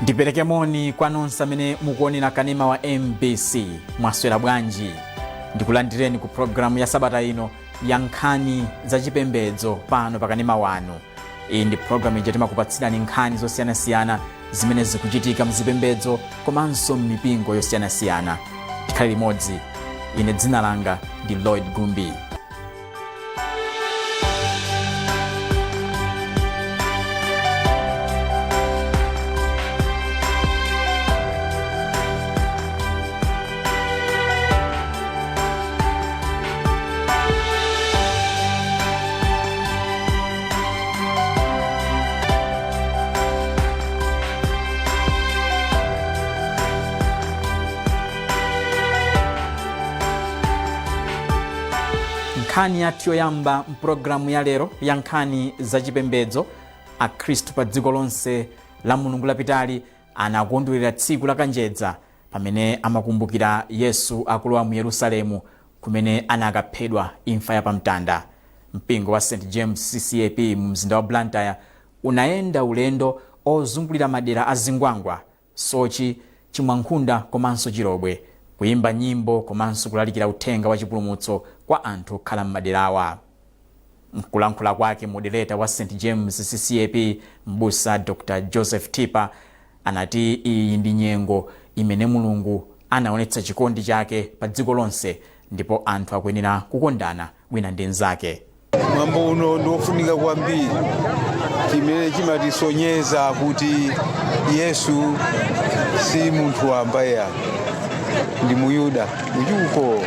Ndipereke moni kwa nonse amene mukuonera kanema wa MBC. Mwaswera bwanji? Ndikulandireni ku programu ya sabata ino ya nkhani za chipembedzo pano pa kanema wanu. Iyi ndi programu ija timakupatsirani nkhani zosiyanasiyana zimene zikuchitika mzipembedzo komanso m'mipingo yosiyanasiyana. Tikhale limodzi. Ine dzina langa ndi Lloyd Gumbi. Nkhani yathu yoyamba mpulogalamu ya lero ya nkhani zachipembedzo: akhristu pa dziko lonse la Mulungu lapitali anakondwerera tsiku la Kanjedza, pamene amakumbukira Yesu akulowa mu Yerusalemu kumene anakaphedwa imfa ya pamtanda. Mpingo wa St James CCAP mu mzinda wa Blantyre unayenda ulendo ozungulira madera a Zingwangwa, Sochi, Chimwankhunda komanso Chilobwe, kuyimba nyimbo komanso kulalikira uthenga wa chipulumutso kwa anthu okhala m'maderawa. Mkulankhula kwake, moderator wa St James CCAP, mbusa Dr Joseph Tipa, anati iyi ndi nyengo imene Mulungu anaonetsa chikondi chake pa dziko lonse ndipo anthu akuyenera kukondana wina ndi mnzake. Mwambo uno ndi wofunika kwambiri, chimene chimatisonyeza kuti Yesu si munthu wamba ya, ndi Muyuda uchuko.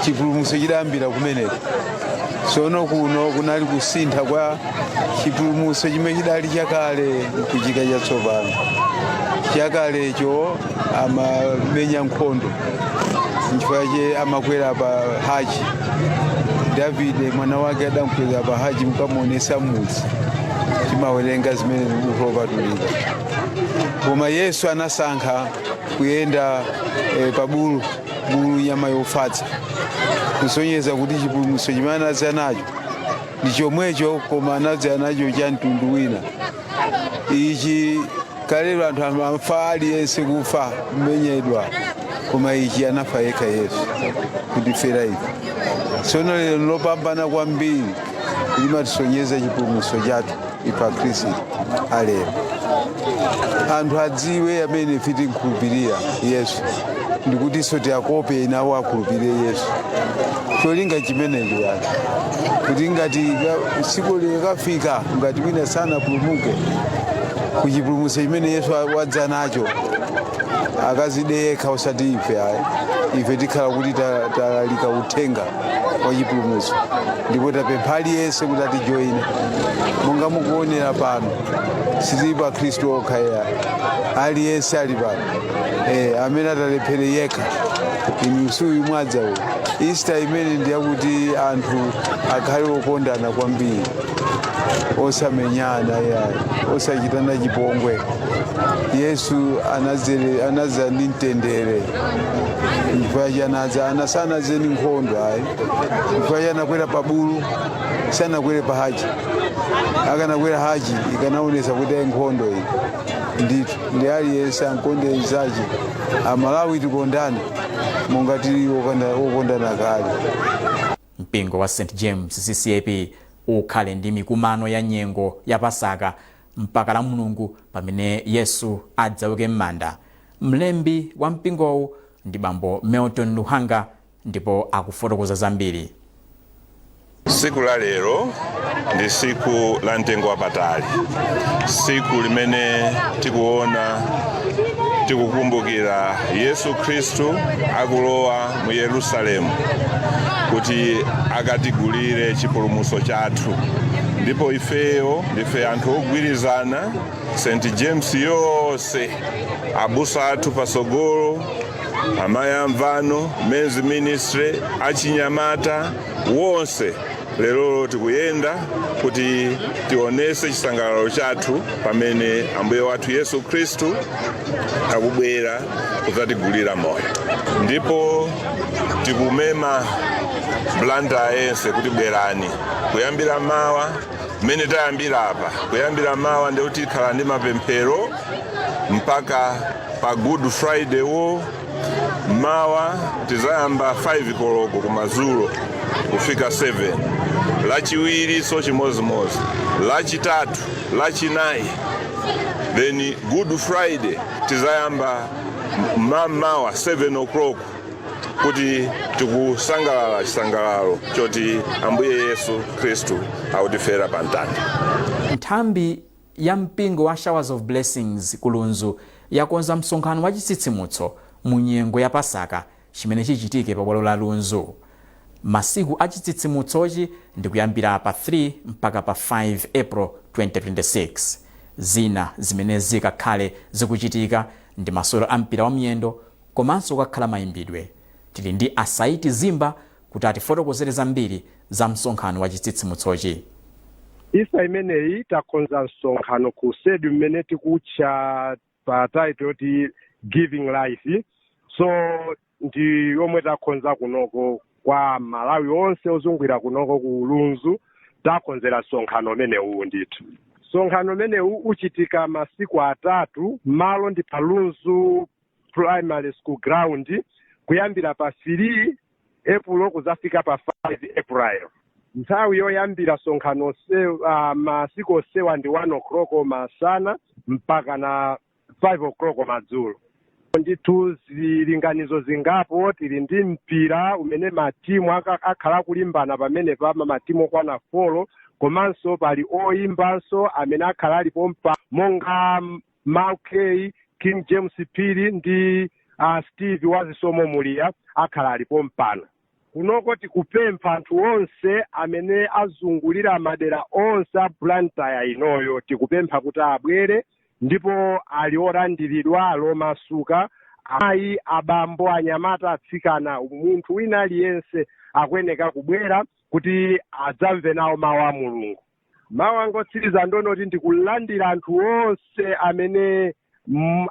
Chipulumutso chidayambira kumeneko. Tsono kuno kunali kusintha kwa chipulumutso chimene chidali chakale nkuchika chatsopano. Chakalecho amamenya nkhondo, nchifukwa che amakwera pa hachi. Davide mwana wake adamkweza pa hachi nkukamuonesa mudzi, timawerenga zimene m'buku lopatulika. Koma Yesu anasankha kuyenda pa bulu, bulu nyama yofatsa, kusonyeza kuti chipulumutso chimene anadza nacho ndi chomwecho, koma anadza nacho cha mtundu wina. Ichi kalero anthu amafa, aliyense kufa kumenyedwa, koma ichi anafa yekha Yesu kutifera ife. Tsono lero lopambana kwambiri, limatisonyeza chipulumutso chathu ife Akhristu alero. Anthu adziwe amene ife tinkhulupirira Yesu, ndikutinso tiakope nawo akhulupirire Yesu. Cholinga chimenecho basi, kuti ngati tsiku likafika, ngati wina sanapulumuke kuchipulumutso chimene Yesu wadza nacho, akazide yekha, osati ife ayi. Ife tikhala kuti talalika uthenga wa chipulumutso ndipo tapempha aliyense kuti atijoyine. Monga mukuonera pano, sitili pa Khristu okha ya, aliyense ali pano. Amene atalephere yekha, inu suyu mwadza uyu. Easter imene ndiyakuti anthu akhale okondana kwambiri, osamenyana yayi, osachitana chipongwe. Yesu anadza ndi mtendere. Chifukwa chanadza ana sanadze ndi nkhondo ayi. Chifukwa chanakwera pa bulu, sanakwere pa hachi. Akanakwera hachi ikanaonesa kuti ayi, nkhondo iyi ndithu. Ndi aliyense ankonde mnzache. Amalawi tikondane monga tili okondana kale. Mpingo wa St James CCAP ukhale ndi mikumano ya nyengo ya Pasaka mpaka la Mulungu pamene Yesu adzauke m'manda. Mlembi wa mpingowu ndi bambo Melton Luhanga ndipo akufotokoza zambiri. Tsiku la lero ndi tsiku la mtengo wapatali, tsiku limene tikuona, tikukumbukira Yesu Khristu akulowa mu Yerusalemu kuti akatigulire chipulumutso chathu. Ndipo ifeyo ndife anthu ogwirizana, St James yonse, abusa athu pasogolo, amayi amvano, men's ministry, achinyamata wonse, lerolo tikuyenda kuti tionese chisangalalo chathu pamene Ambuye wathu Yesu Khristu akubwera kudzatigulira moyo. Ndipo tikumema Blantyre yense kuti bwerani kuyambira mawa. Mmene tayambira apa, kuyambira mawa, ndikuti tikhala ndi mapemphero mpaka pa Good Friday wo. Mawa tizayamba 5 koloko kumadzulo kufika 7. Lachiwiri so chimozimozi, Lachitatu, Lachinayi, then Good Friday tizayamba mamawa 7 o'clock, kuti tikusangalala chisangalalo choti Ambuye Yesu Khristu akutifera pa mtanda. Nthambi ya mpingo wa Showers of Blessings ku Lunzu yakonza msonkhano wa chitsitsimutso mu nyengo ya Pasaka, chimene chichitike pa bwalo la Lunzu. Masiku a chitsitsimutsochi ndi kuyambira pa 3 mpaka pa 5 April 2026. Zina zimene zikakhale zikuchitika ndi masewero a mpira wa miyendo komanso kukakhala mayimbidwe. Tili ndi Asaiti Zimba kuti atifotokozere zambiri za msonkhano wa chitsitsimutsochi. Easter imeneyi takonza msonkhano ku stadium mmene tikutcha pa title yoti Giving Life. So ndi yomwe takonza kunoko kwa Malawi onse ozungulira kunoko ku Lunzu. Takonzera msonkhano umenewu ndithu. Msonkhano umenewu uchitika masiku 3. Malo ndi pa Lunzu Primary School ground, kuyambira pa 3 April kuzafika pa 5 April. Nthawi yoyambira sonkhano masiku osewa ndi 1 o'clock masana mpaka na 5 o'clock madzulo. Ndithu zilinganizo zingapo: tili ndi mpira umene matimu akhala kulimbana pamene pama matimu okwana 4, komanso pali oyimbanso amene akhala alipo mpa monga Malk King James Phiri ndi Steve Wazisomo Muliya akhala alipo mpano. Kunoko tikupempha anthu onse amene azungulira madera onse a Blantyre inoyo, tikupempha kuti abwere ndipo ali olandiridwa, ali omasuka. Amayi, abambo, anyamata, atsikana, munthu wina aliyense akuyeneka kubwera kuti adzamve nawo mawu a Mulungu. Mawu angotsiriza ndonoti ndikulandira anthu onse amene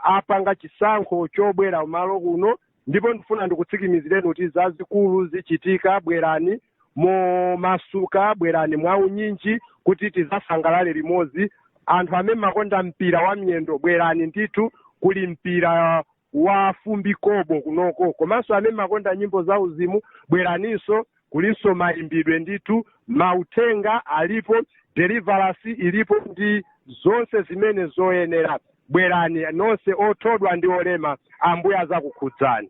apanga chisankho chobwera malo kuno, ndipo ndifuna ndikutsimikizireni kuti zazikulu zichitika. Bwerani momasuka, bwerani mwaunyinji kuti tizasangalale limodzi. Anthu amene makonda mpira wa miyendo, bwerani ndithu, kuli mpira wa fumbi kobo kunoko. Komanso amene makonda nyimbo za uzimu, bweraninso, kulinso mayimbidwe ndithu, mauthenga alipo, deliverance ilipo ndi zonse zimene zoyenera. Bwerani nonse othodwa ndi olema, Ambuye azakukhudzani.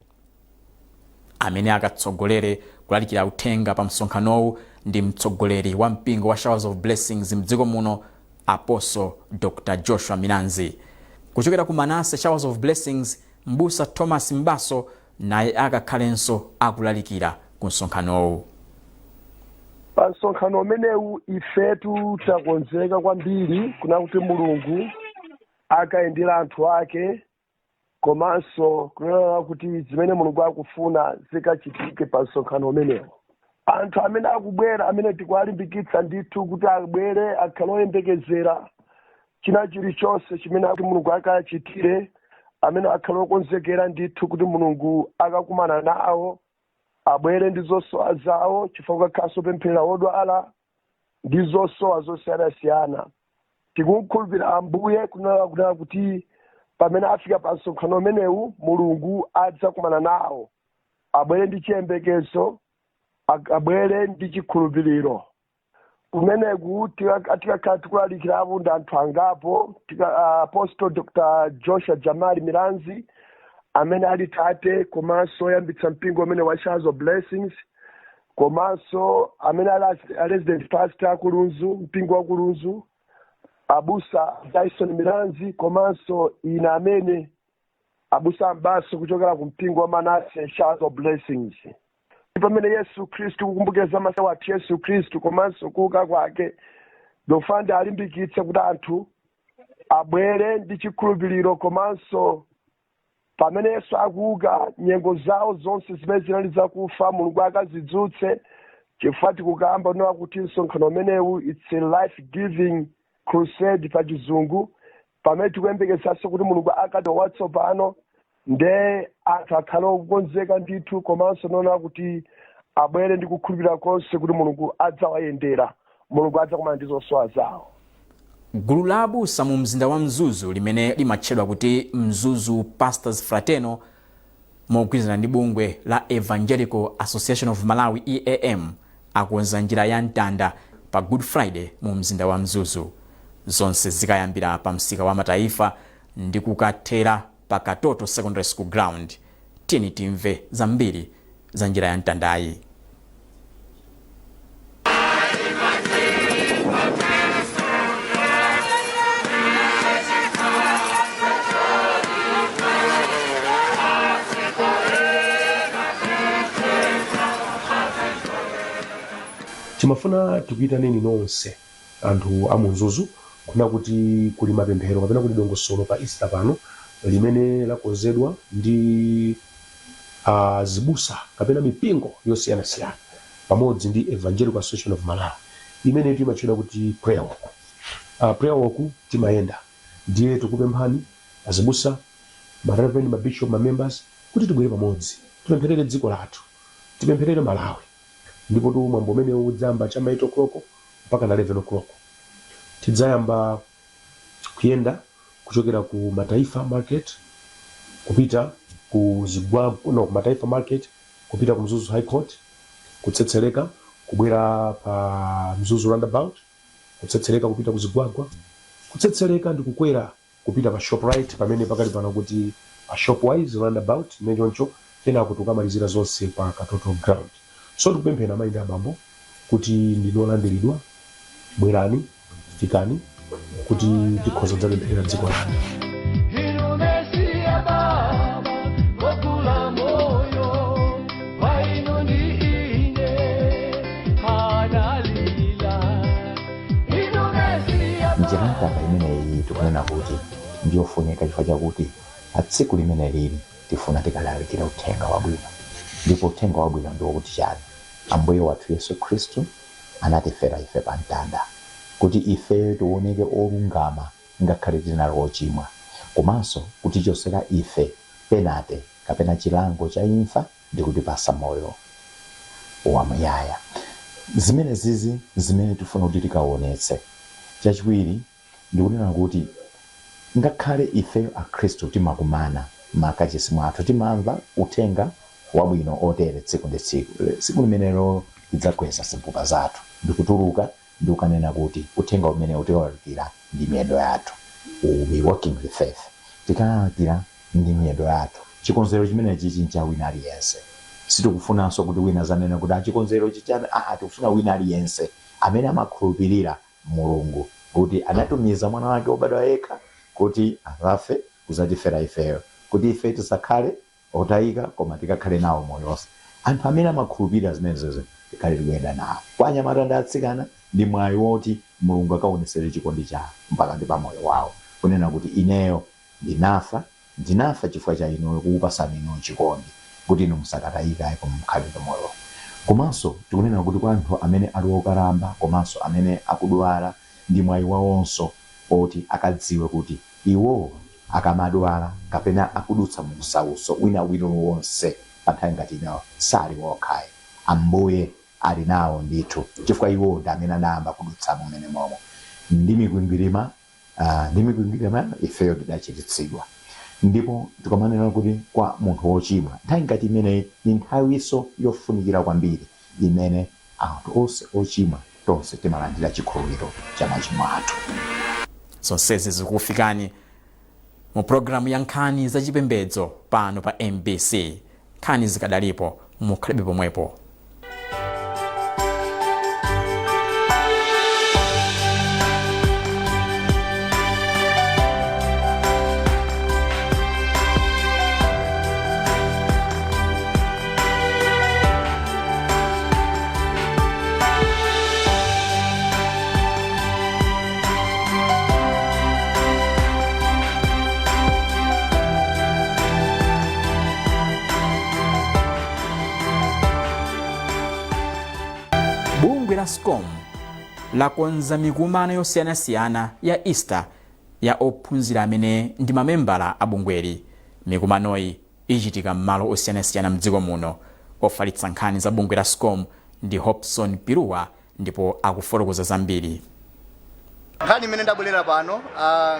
Amene akatsogolere kulalikira uthenga pa msonkhanowu ndi mtsogoleri wa mpingo wa Showers of Blessings mdziko muno, Apostle Dr Joshua Milanzi. Kuchokera ku Manase Showers of Blessings, Mbusa Thomas Mbaso naye akakhalenso akulalikira ku msonkhanowu. Pa msonkhano umenewu ifetu takonzeka kwambiri kuna kuti Mulungu akayendera anthu ake, komanso kunena kuti zimene Mulungu akufuna zikachitike pa msonkhano umenewu. Anthu amene akubwera, amene tikuwalimbikitsa ndithu kuti abwere, akhale oyembekezera china chilichonse chimene kuti Mulungu akachitire, amene akhale okonzekera ndithu kuti Mulungu akakumana nawo, abwere ndi zosowa zawo, chifukwa kukhalanso pemphera wodwala ndi zosowa zosiyanasiyana. Tikukhulupirira Ambuye kunena kuti pamene afika pa msonkhano umenewu, Mulungu adzakumana nawo. Abwere ndi chiyembekezo, abwere ndi chikhulupiriro. Kumeneku tikakhala tikulalikirapo ndi anthu angapo. Apostle Dr Joshua Jamali Milanzi, amene ali tate komanso oyambitsa mpingo umene wa Showers of Blessings, komanso amene ali a resident pastor ku Lunzu, mpingo wa ku Lunzu, Abusa Dyson Milanzi, komanso ine amene Abusa Mbaso kuchokera ku mpingo wa Manase Showers of Blessings. Pamene Yesu Khristu, kukumbukira za masautso athu Yesu Khristu komanso kuuka kwake, ndofuna alimbikitse kuti anthu abwere ndi chikhulupiriro, komanso pamene Yesu akuuka, nyengo zawo zonse zimene zinali zakufa Mulungu akazidzutse, chifukwa tikukamba nowa kuti msonkhano umenewu, it's a life giving crusade pa Chizungu, pamene tikuyembekezanso kuti Mulungu akati watsopano. Nde anthu akhale okonzeka ndithu, komanso nona kuti abwere ndi kukhulupirira konse kuti Mulungu adzawayendera. Mulungu adzakumana ndi zosowa zawo. Gulu la abusa mu mzinda wa Mzuzu limene limatchedwa kuti Mzuzu Pastors Fraternal, mogwirizana ndi bungwe la Evangelical Association of Malawi, EAM, akonza njira ya mtanda pa Good Friday mu mzinda wa Mzuzu. Zonse zikayambira pa msika wa Mataifa ndi kukathera pa Katoto Secondary School ground. Tiyeni timve zambiri za njira ya mtandayi. Timafuna tikuyitaneni nonse anthu a Mzuzu kuna kuti kuli mapemphero kapena kuti dongosolo pa Easter pano limene lakonzedwa ndi zibusa kapena mipingo yosiyanasiyana pamodzi ndi Evangelical Association of Malawi, imene timatchedwa kuti prayer walk. Prayer walk timayenda, ndiye tikupemphani azibusa, ma reverend, ma bishop, ma members kuti tibwere pamodzi, tipempherere dziko lathu, tipempherere Malawi. Ndipo tu mwambo umene udzayamba cha 8 o'clock mpaka na 11 o'clock. Tidzayamba kuyenda kuchokera ku Mataifa Market kupita ku zigwa, no, ku Mataifa Market kupita ku Mzuzu High Court, kutsetsereka kubwera pa Mzuzu Roundabout, kutsetsereka kupita ku Zigwagwa, kutsetsereka ndi kukwera kupita pa Shoprite pamene pakali pano kuti pa Shopwise Roundabout imene choncho, kenako tikamalizira zonse pa Katoto Ground. So tikupemphera, amayi ndi abambo, kuti ndinolandiridwa, bwerani, fikani kuti tikhoza kudzapempherera dziko lathu. Inu Mesiya Baba, okula moyo waino ndi ine analila. Inu Mesiya. Njira ya mtanda imeneyi tikunena kuti ndiyofunika chifukwa chakuti pa tsiku limene lili tifuna tikalalikira uthenga wabwino. Ndipo uthenga wabwino ndi wokuti chani? Ambuye wathu Yesu Khristu anatifera ife pa mtanda kuti ife tioneke olungama ngakhale tinali ochimwa, komanso kutichosera ife penalty kapena chilango cha imfa ndi kutipasa moyo wamuyaya. Zimene zizi zimene tifuna kuti tikaonetse. Chachiwiri, ndikunena kuti ngakhale ifeyo Akhristu timakumana makachisi mwathu, timamva uthenga wabwino otere tsiku ndi tsiku, tsiku limenelo tidzakweza zipupa zathu ndikutuluka ndi kukanena kuti uthenga umene tikalalikira ndi miyendo yathu. We will be walking with faith. Tikalalikira ndi miyendo yathu. Chikonzero chimenechi chincha wina aliyense. Sitikufunanso kuti wina zanena kuti achikonzero chichani. Aa, tikufuna wina aliyense amene amakhulupirira Mulungu kuti anatumiza mwana wake wobadwa yekha kuti azafe kuzatifera ifeyo, kuti ife tisakhale otayika koma tikakhale nawo moyo wonse. Anthu amene amakhulupirira zimenezozo tikhale tikuyenda nawo. Kwa anyamata ndi atsikana, ndi mwayi woti Mulungu akaonesere chikondi chawo mpaka ndi pa moyo wawo, kunena kuti ineyo ndinafa, ndinafa chifukwa cha inuyo, kukupasani inuyo chikondi kuti inu musakatayika ayi koma mukhale ndi moyo. Komanso tikunena kuti kwa anthu amene ali okalamba komanso amene akudwala, ndi mwayi wawonso oti akadziwe kuti iwo akamadwala kapena akudutsa mu msauso wina uliwonse pa nthawi ngati inoyo, sali wokhayi, Ambuye ali nawo ndithu, chifukwa iwo ndi amene anayamba kudutsamo mmene momwe ndi mikwingwirima. Ndi mikwingwirima ifeyo tidachiritsidwa. Ndipo tikamanena kuti kwa munthu wochimwa, nthawi ngati imeneyi ndi nthawinso yofunikira kwambiri imene anthu onse ochimwa tonse timalandira chikhululukiro cha machimo athu. Zonsezi zikukufikani mu programu ya nkhani zachipembedzo pano pa MBC. Nkhani zikadalipo, mukhalebe pomwepo. Bungwe la SCOM lakonza mikumano yosiyanasiyana ya Easter ya ophunzira amene ndi mamembala a bungweli. Mikumanoyi ichitika m'malo osiyanasiyana mdziko muno. Ofalitsa nkhani za bungwe la SCOM ndi Hobson Piluwa. Ndipo akufotokoza zambiri. Nkhani imene ndabwerera pano,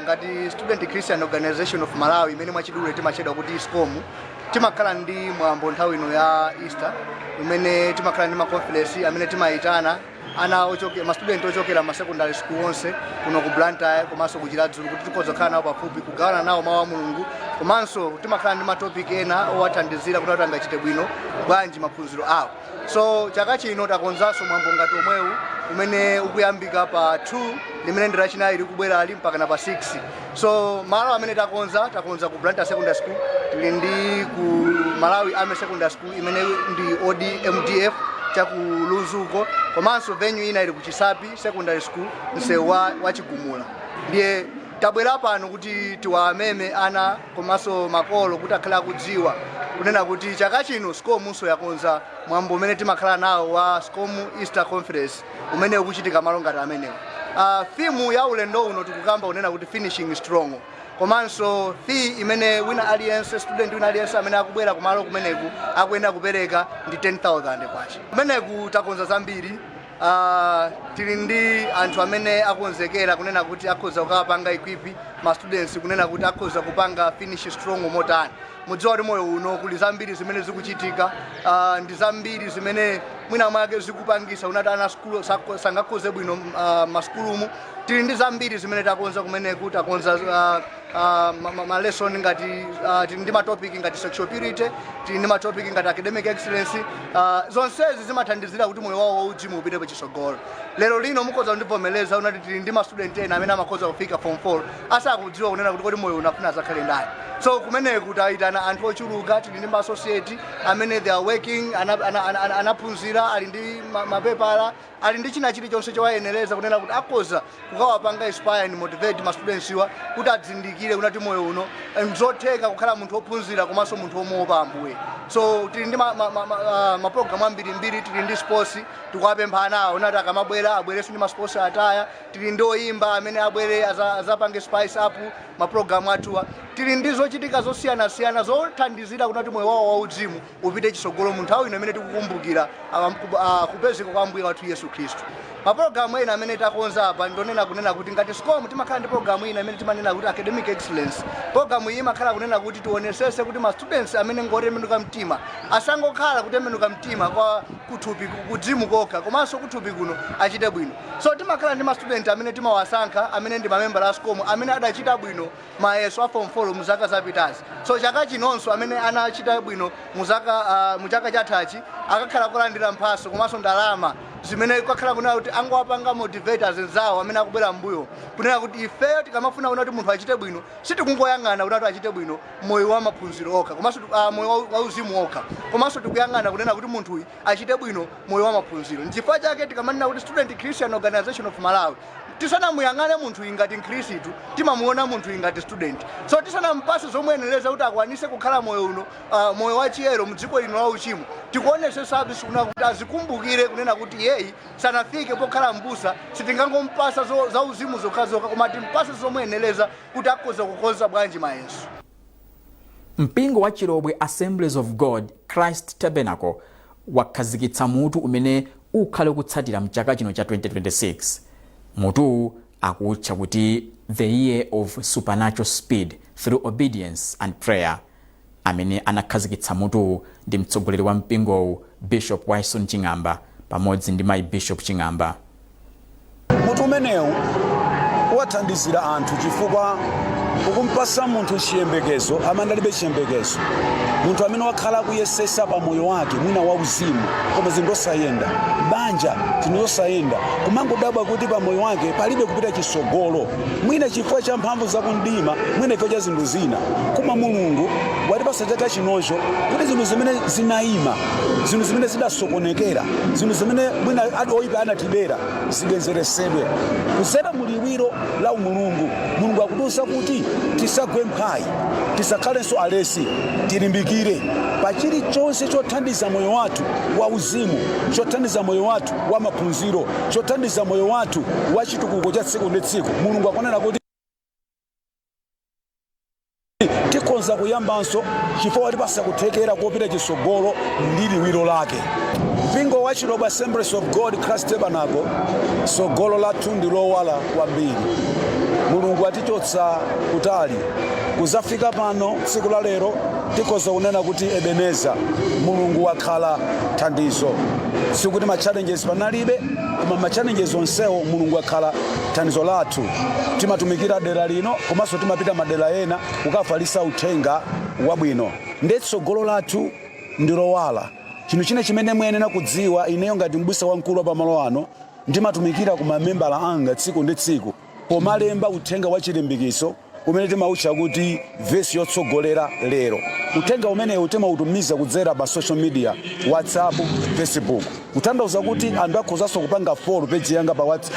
ngati Student Christian Organization of Malawi, imene mwachidule timachedwa kuti SCOM, timakhala ndi mwambo nthawi ino ya Easter umene timakhala ndi ma conference amene timayitana ana ochoke, ma student ochokera ma secondary school onse kuno ku Blantyre komanso ku Chiradzulu, kuti tikhoza kukhala nawo pafupi, kugawana nawo mawu a Mulungu, komanso timakhala ndi ma topic ena owathandizira kuti angachite bwino bwanji maphunziro awo. So chaka chino takonzanso mwambo ngati omwewu umene ukuyambika pa 2, limene ndi Lachinayi likubwerali, mpaka na pa 6. So malo amene takonza, takonza ku Blantyre Secondary School, tili ndi ku Malawi Army Secondary School imene ndi od MDF chaku Lunzuko, komanso venue ina ili ku Chisapi Secondary School, msewu wa Chigumula. Ndiye tabwera pano kuti tiwameme ana komanso makolo kuti akhale akudziwa kunena kuti chaka chino SCOM yakonza mwambo umene timakhala nawo wa SCOM Easter Conference umene ukuchitika malo ngati amenewo. Theme ya ulendo uno tikukamba kunena kuti "Finishing Strong", komanso fee imene wina aliyense, student wina aliyense amene akubwera kumalo kumeneku akuyenera kupereka ndi 10,000 kwacha. Kumeneku takonza zambiri. Tili ndi anthu amene akonzekera kunena kuti akhoza kukapanga equip ma students kunena kuti akhoza kupanga finish strong motani. Mudziwa kuti moyo uno kuli zambiri zimene zikuchitika, ndi zambiri zimene mwina mwake zikupangisa unati ana skulu sangakhoze bwino masukulumu. Tili ndi zambiri zimene takonza kumeneku. Takonza ma lesson ngati, tili ndi ma topic ngati sexual purity, tili ndi ma topic ngati academic excellence. Zonsezi zimathandizira kuti moyo wawo wauzimu upite pachisogolo. Lero lino mukhoza kundivomereza unati tili ndi ma student ena amene amakhoza kufika form 4 asakudziwa kunena kuti kodi moyo unafuna azakhale ndani. So kumeneku tayitana anthu ochuluka. Tili ndi ma associate amene they are working, anaphunzira, ali ndi mapepala, ali ndi china chilichonse chowayenereza kunena kuti akhoza kukawapanga inspire and motivate ma students iwa kuti adzindikire kunati moyo uno nzotheka kukhala munthu wophunzira komanso munthu womuopa Ambuye. So tili ndi ma program ambirimbiri. Tili ndi sports, tikuwapempha anawo nati akamabwera abwerenso ndi ma sports attire. Tili ndi oyimba amene abwere azapange spice up ma program athuwa. Tili ndi zochitika zosiyanasiyana zothandizira kunati moyo wawo wauzimu upite chisogolo mu nthawi ino imene tikukumbukira kupezeka kwa Ambuye wathu Yesu Khristu. Mapulogalamu ena amene takonza apa, ndonena kunena kuti ngati SCOM timakhala ndi program ina imene timanena kuti academic excellence. Program iyi imakhala kunena kuti tionesese kuti ma students amene ngotembenuka mtima asangokhala kutembenuka mtima kwa kuthupi, kudzimu kokha, komanso kuthupi kuno achite bwino. So timakhala ndi ma student amene timawasankha amene ndi mamembala a SCOM amene adachita bwino mayeso a form 4 mu zaka zapitazi. So chaka chinonso amene anachita bwino mu chaka chathachi akakhala kulandira mphaso komanso ndalama zimene kakhala kunena kuti angowapanga motivate anzawo amene akubwera mbuyo, kunena kuti ifeyo tikamafuna kunena kuti munthu achite bwino, sitikungoyang'ana kuti achite bwino moyo wa maphunziro okha komanso moyo wa uzimu okha, komanso tikuyang'ana kunena kuti munthuyu achite bwino moyo wa maphunziro. Nchifukwa chake tikamanena kuti Student Christian Organization of Malawi, tisanamuyang'ane munthu ngati mkhristu, timamuona munthu ngati student. So tisanampase zomuyenereza kuti akwanise kukhala moyo uno, moyo wachiyero mdziko lino la uchimo, tikuonesesabe kunena kuti azikumbukire kunena kuti yeyi sanafike pokhala mbusa, sitingangompasa za uzimu zokhazokha, koma timpase zomuyenereza kuti akhoza kukonza bwanji mayeso. Mpingo wa Chilobwe Assemblies of God Christ Tabernacle wakhazikitsa mutu umene ukhale kutsatira mchaka chino cha 2026. Mutuwu akutcha kuti "The Year of Supernatural Speed Through Obedience and Prayer". Amene anakhazikitsa mutuwu ndi mtsogoleri wa mpingowu, Bishop Wyson Ching'amba, pamodzi ndi mayi Bishop Ching'amba. Mutu umenewu wathandizira anthu chifukwa ukumpasa munthu chiyembekezo amene alibe chiyembekezo, munthu amene wakhala kuyesesa pa moyo wake mwina wauzimu koma zinthu osayenda, banja zinthu zosayenda, kumangodabwa kuti pa moyo wake palibe kupita chisogolo, mwina chifukwa cha mphamvu zakumdima, mwina chifukwa cha zinthu zina. Koma Mulungu watipasa chaka chinocho kuti zinthu zimene zinayima, zinthu zimene zidasokonekera, zinthu zimene mwina oyipa anatibera, zibwezeresedwe kuzera muliwiro la umulungu. Mulungu akutiuza kuti tisagwe mphwayi, tisakhalenso alesi, tilimbikire pa chilichonse chothandiza moyo wathu wa uzimu, chothandiza moyo wathu wa maphunziro, chothandiza moyo wathu wa chitukuko cha tsiku ndi tsiku. Mulungu akunena kuti tikonza kuyambanso chifukwa watipasa kuthekera kopita chisogolo ndi liwiro lake. Mpingo wa Chilobwe Assemblies of God Christ Tabernacle, tsogolo lathu ndi lowala kwambiri. Mulungu atichotsa kutali kuzafika pano. Tsiku la lero tikhoza kunena kuti Ebeneza, Mulungu wakhala thandizo. Sikuti ma challenges panalibe, koma ma challenges onsewo Mulungu wakhala thandizo lathu. Timatumikira dera lino komanso timapita madera ena kukafalisa uthenga wabwino, ndi tsogolo lathu ndi lowala. Chinthu china chimene muyenera kudziwa, ineyo ngati mbusa wamkulu wa pamalo ano ndimatumikira ku mamembala anga tsiku ndi tsiku pomalemba uthenga wa chilimbikiso umene timautcha kuti Vesi Yotsogolera Lero. Uthenga umenewu timautumiza kudzera pa social media, WhatsApp, Facebook, kutanthauza kuti anthu akhozanso kupanga follow page yanga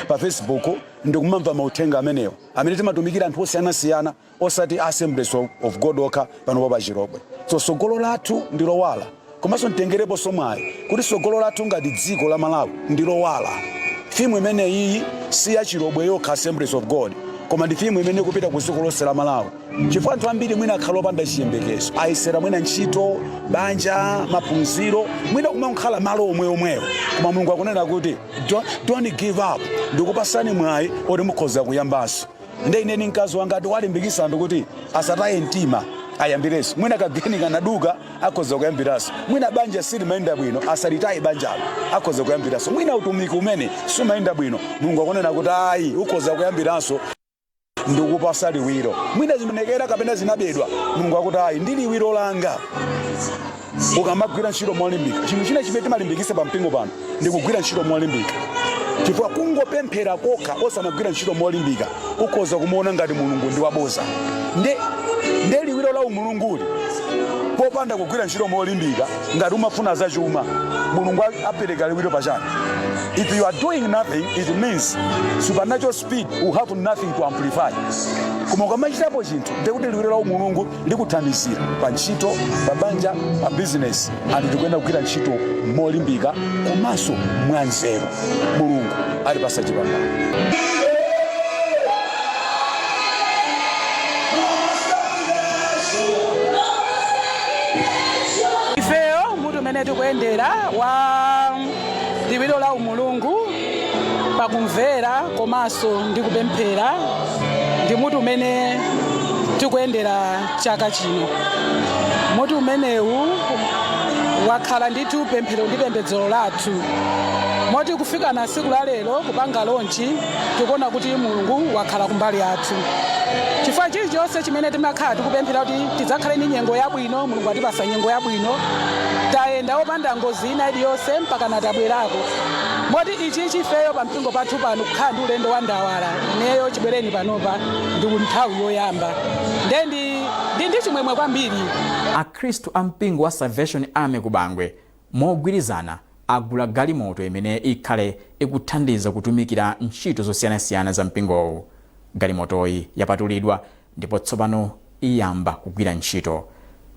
pa Facebook ndikumamva mauthenga amenewo amene timatumikira anthu osiyanasiyana, osati Assemblies of God okha panopo pa Chilobwe. So tsogolo lathu ndi lowala. Komanso mtengereponso mwayi kuti tsogolo lathu ngati dziko la Malawi ndi lowala. Theme imeneyi si ya Chilobwe yokha Assemblies of God, koma ndi theme imene ikupita ku dziko lonse la Malawi, chifukwa anthu ambiri mwina akhala opanda chiyembekezo, ayesera mwina ntchito, banja, maphunziro, mwina kumakhala malo omwe omwewo, koma Mulungu akunena kuti don't give up, ndikupasani mwayi oti mukhoza kuyambanso. Nde ine ndi mkazi wanga tiwalimbikisa anthu kuti asataye mtima, ayambirenso. Mwina kageni kanaduka, akhoza kuyambiranso. Mwina banja silimayenda bwino, asalitaye banjalo, akhoza kuyambiranso. Mwina utumiki umene sumayenda bwino, Mulungu akunena kuti ayi, ukhoza kuyambiranso, ndikupasa liwiro. Mwina zimenekera kapena zinabedwa, Mulungu akuti ayi, ndi liwiro langa ukamagwira ntchito molimbika. Chinthu china chimene timalimbikisa pa mpingo pano ndi kugwira ntchito molimbika, chifukwa kungopemphera kokha osamagwira ntchito molimbika ukhoza kumuona ngati Mulungu ndi waboza. Nde liwiro la umulunguli popanda kugwira ntchito molimbika, ngati umafuna zachuma, Mulungu apereka liwiro pachani? If you are doing nothing, it means supernatural speed will have nothing to amplify. Koma ukamachitapo chinthu, ndekuti liwiro la umulungu likuthandizira pa ntchito, pa banja, pa business. Anthu tikuyenda kugwira ntchito molimbika komanso mwanzeru, Mulungu atipasa chipambano. Ifeyo mutu umene tikuyendera wa liwiro la umulungu pakumvera komanso ndi kupemphera ndi mutu umene tikuyendera chaka chino. Mutu umenewu wakhala ndithu pemphero ndi pembedzero lathu, moti kufika na tsiku la lero kupanga launch, tikuona kuti Mulungu wakhala kumbali yathu, chifukwa chilichonse chimene timakhala tikupemphera kuti tidzakhale ndi nyengo yabwino, Mulungu atipasa nyengo yabwino. Tayenda opanda ngozi ina iliyonse mpaka natabwerako, moti ichi chifeyo pa mpingo pathu pano kukhala ndi ulendo wa ndawala, ineyo chibwereni panopa ndi nthawi yoyamba, nde ndi chimwemwe kwambiri. Akhristu a mpingo wa Salvation Army ku Bangwe mogwirizana agula galimoto imene ikhale ikuthandiza kutumikira ntchito zosiyanasiyana za mpingowu. Galimotoyi yapatulidwa ndipo tsopano iyamba kugwira ntchito.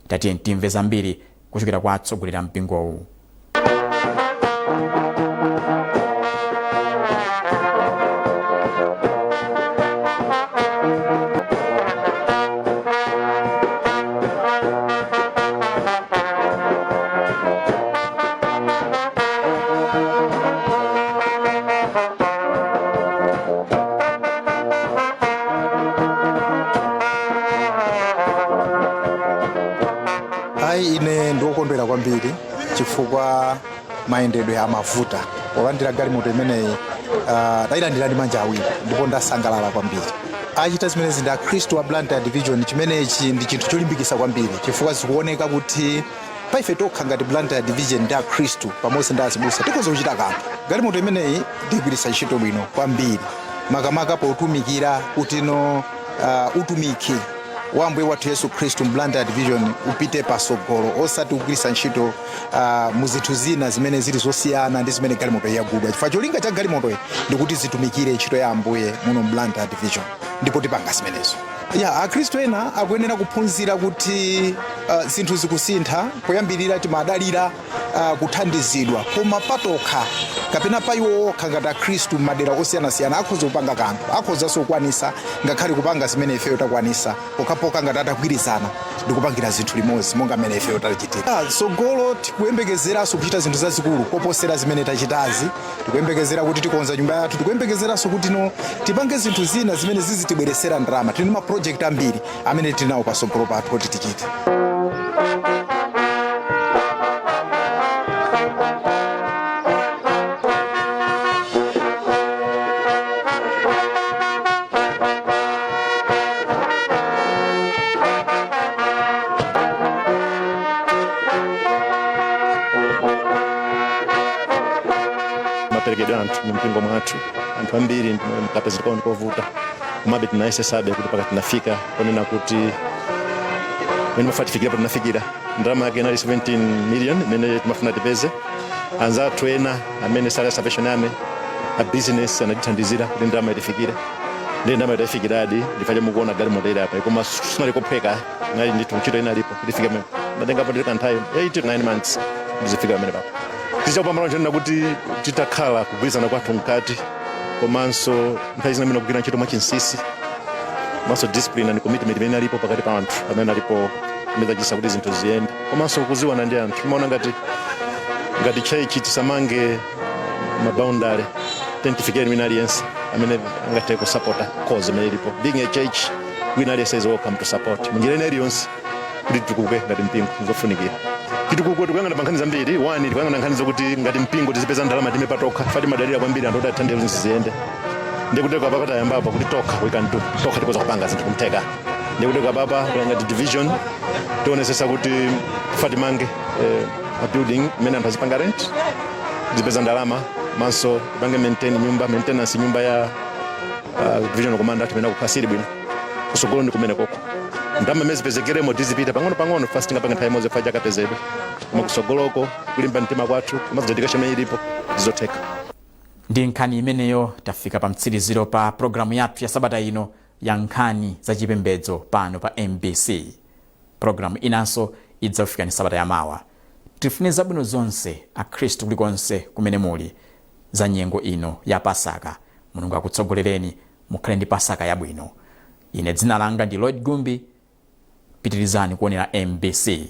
Tatiye timve zambiri kuchokera kwa atsogoleri a mpingowu. Ayi, ine ndiwokondwera kwambiri chifukwa mayendedwe amavuta. Polandira galimoto imeneyi, ndayilandira ndi manja awiri ndipo ndasangalala kwambiri. Achita zimenezi ndi Akhristu a Blantyre Division. Chimenechi ndi chinthu cholimbikitsa kwambiri chifukwa zikuoneka kuti paife tokha ngati Blantyre Division ndi Akhristu pamodzi ndi azibusa tikhoza kuchita kanthu. Galimoto imeneyi ndiyigwiritsa ntchito bwino kwambiri, makamaka potumikira kutino utumiki wa Ambuye wathu Yesu Khristu m'Blantyre Division upite pasogolo, osati kugwiritsa ntchito mu zinthu zina zimene zili zosiyana ndi zimene galimoto yagulidwa, chifukwa cholinga cha galimotoyi ndikuti zitumikire ntchito ya Ambuye muno m'Blantyre Division, ndipo tipanga zimenezo. Ya, Akhristu ena akuyenera kuphunzira kuti zinthu zikusintha. Poyambirira timadalira kuthandizidwa, koma patokha kapena pa iwo okha ngati Akhristu m'madera osiyanasiyana akhoza kupanga kanthu, akhozanso kukwanisa ngakhale kupanga zimene ifeyo takwanisa, pokhapokha ngati atagwirizana. Ndikupangira zinthu limodzi monga mmene ifeyo tachitira. Tsogolo tikuyembekezeranso kuchita zinthu zazikulu koposera zimene tachitazi. Tikuyembekezera kuti tikonza nyumba yathu, tikuyembekezeranso kuti no tipange zinthu zina zimene zizitibweresera ndalama. Tili ndi ma project ambiri amene tili nawo patsogolo pathu kuti tichite. Maperekedwe anthu mu mpingo mwathu, anthu ambiri kapezekawo ndikovuta, komabe tinayesesabe kuti paka tinafika ponena kuti mene mafuna tifikira tinafikira. Ndalama yake inali 17 million imene timafuna tipeze. Anzathu ena amene sali a Salvation Army, a business, anatithandizira kuti ndalama itifikire. Ndiye ndalama itafikiradi, ndifache mukuona galimoto ili apa, koma sinali kophweka. Inali ndithu ntchito inalipo kuti ifike pamene natengapo ndiri kanthawi 8 to 9 months kuti zifike pamene papo. Tichakupambana chonena kuti titakhala kugwirizana kwathu mkati, komanso nthawi zina imene kugwira ntchito mwachinsinsi, komanso discipline and commitment imene alipo pakati pa anthu amene alipo, imene zachititsa kuti zinthu ziyende, komanso kuziwana ndi anthu. Timaona ngati church tisamange maboundary, tentifikeni wina aliyense amene angathe kusapota cause imene ilipo. Being a church, wina aliyense is welcome to support munjira ina iliyonse kuti titukuke ngati mpingo. Nzofunikira titukuke. Tikuyang'ana pa nkhani zambiri. One, tikuyang'ana nkhani zokuti ngati mpingo tizipeza ndalama time patokha fati madalira kwambiri anthu oti athandize kuti ziyende. Ndikuti kapapa tayambapo kuti tokha we can do, tokha tikoza kupanga zinthu kumtheka. Ndikuti kapapa ngati division tionesesa kuti fatimange a building imene anthu azipanga rent, zipeza ndalama, manso tipange maintain nyumba, maintenance nyumba ya divisional commander timene akukhasiri bwino. Kusogolo ndi kumene koko ndalama imene zipezekeremo tizipita pang'ono pang'ono. Fast tingapange nthawi imodzi fa chakapezedwe, koma kusogoloko kulimba mtima kwathu komanso dedication imene ilipo, zizotheka. Ndi nkhani imeneyo tafika pa mtsiriziro pa programu yathu ya sabata ino ya nkhani zachipembedzo pano pa MBC. Programu inanso idzakufikani sabata yamawa. Tifune zabwino zonse akhristu kulikonse kumene muli za nyengo ino ya Pasaka. Mulungu akutsogolereni, mukhale ndi Pasaka yabwino. Ine dzina langa ndi Lloyd Gumbi. Pitirizani kuonera MBC.